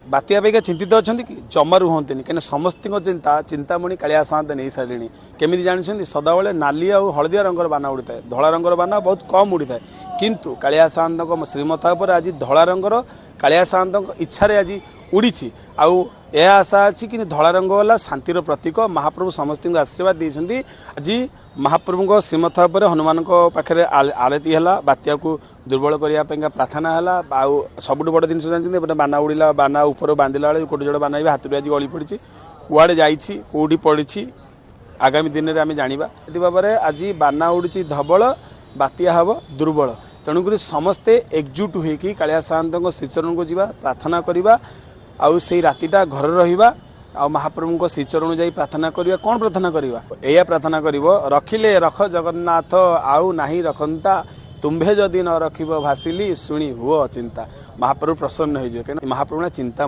ବାତ୍ୟା ପାଇଁକା ଚିନ୍ତିତ ଅଛନ୍ତି କି? ଜମାରୁ ହୁଅନ୍ତିନି, କାହିଁକିନା ସମସ୍ତଙ୍କ ଚିନ୍ତା ଚିନ୍ତାମଣି କାଳିଆ ସାଆନ୍ତ ନେଇସାରିଲେଣି। କେମିତି ଜାଣିଛନ୍ତି? ସଦାବେଳେ ନାଲି ଆଉ ହଳଦିଆ ରଙ୍ଗର ବାନା ଉଡ଼ିଥାଏ, ଧଳା ରଙ୍ଗର ବାନା ବହୁତ କମ୍ ଉଡ଼ିଥାଏ। କିନ୍ତୁ କାଳିଆ ସାଆନ୍ତଙ୍କ ଶ୍ରୀମଥା ଉପରେ ଆଜି ଧଳା ରଙ୍ଗର କାଳିଆ ସାଆନ୍ତଙ୍କ ଇଚ୍ଛାରେ ଆଜି ଉଡ଼ିଛି। ଆଉ ଏହା ଆଶା ଅଛି କି ଧଳା ରଙ୍ଗ ହେଲା ଶାନ୍ତିର ପ୍ରତୀକ। ମହାପ୍ରଭୁ ସମସ୍ତଙ୍କୁ ଆଶୀର୍ବାଦ ଦେଇଛନ୍ତି। ଆଜି ମହାପ୍ରଭୁଙ୍କ ଶ୍ରୀମଥା ଉପରେ ହନୁମାନଙ୍କ ପାଖରେ ଆଳତି ହେଲା, ବାତ୍ୟାକୁ ଦୁର୍ବଳ କରିବା ପାଇଁକା ପ୍ରାର୍ଥନା ହେଲା। ଆଉ ସବୁଠୁ ବଡ଼ ଜିନିଷ ଜାଣିଛନ୍ତି, ଏପଟେ ବାନା ଉଡ଼ିଲା, ବାନା ଉପରେ ବାନ୍ଧିଲା ବେଳେ ଗୋଟେ ଜୋଡ଼ ବାନା ବି ହାତରୁ ଆଜି ଗଳି ପଡ଼ିଛି। କୁଆଡ଼େ ଯାଇଛି, କେଉଁଠି ପଡ଼ିଛି, ଆଗାମୀ ଦିନରେ ଆମେ ଜାଣିବା। ଏଥି ଭାବରେ ଆଜି ବାନା ଉଡ଼ୁଛି ଧବଳ, ବାତ୍ୟା ହେବ ଦୁର୍ବଳ। ତେଣୁକରି ସମସ୍ତେ ଏକଜୁଟ ହୋଇକି କାଳିଆ ସାଆନ୍ତଙ୍କ ଶ୍ରୀଚରଣକୁ ଯିବା, ପ୍ରାର୍ଥନା କରିବା ଆଉ ସେଇ ରାତିଟା ଘରେ ରହିବା ଆଉ ମହାପ୍ରଭୁଙ୍କ ଶ୍ରୀଚରଣ ଯାଇ ପ୍ରାର୍ଥନା କରିବା। କ'ଣ ପ୍ରାର୍ଥନା କରିବା? ଏଇଆ ପ୍ରାର୍ଥନା କରିବ, ରଖିଲେ ରଖ ଜଗନ୍ନାଥ ଆଉ ନାହିଁ ରଖନ୍ତା, ତୁମ୍ଭେ ଯଦି ନ ରଖିବ ଭାସିଲି ଶୁଣି ହୁଅ ଚିନ୍ତା। ମହାପ୍ରଭୁ ପ୍ରସନ୍ନ ହେଇଯିବେ, କାହିଁକିନା ମହାପ୍ରଭୁ ନା ଚିନ୍ତା